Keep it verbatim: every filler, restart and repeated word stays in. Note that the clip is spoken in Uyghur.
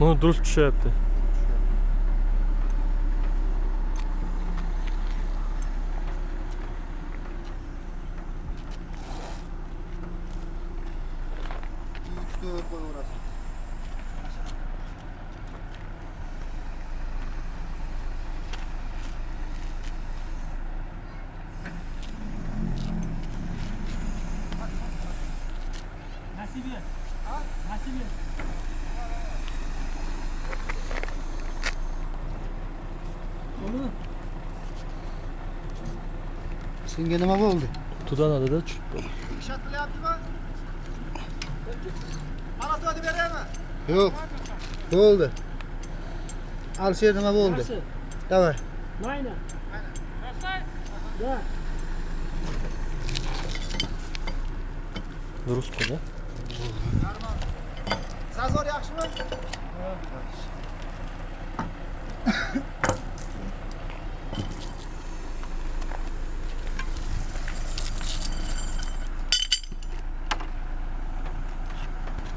ئۇ دۇرۇس چۈشەتتى. Sizge nima bo'ldi? Tudanada da tushibdi. Ishlatmayaptimi? Qora to'yni beraymi? Yo'q. Bo'ldi. Alisher, nima bo'ldi? Yaxshi. Давай. Mayna. Да. Durust qildi. Sazor yaxshimi?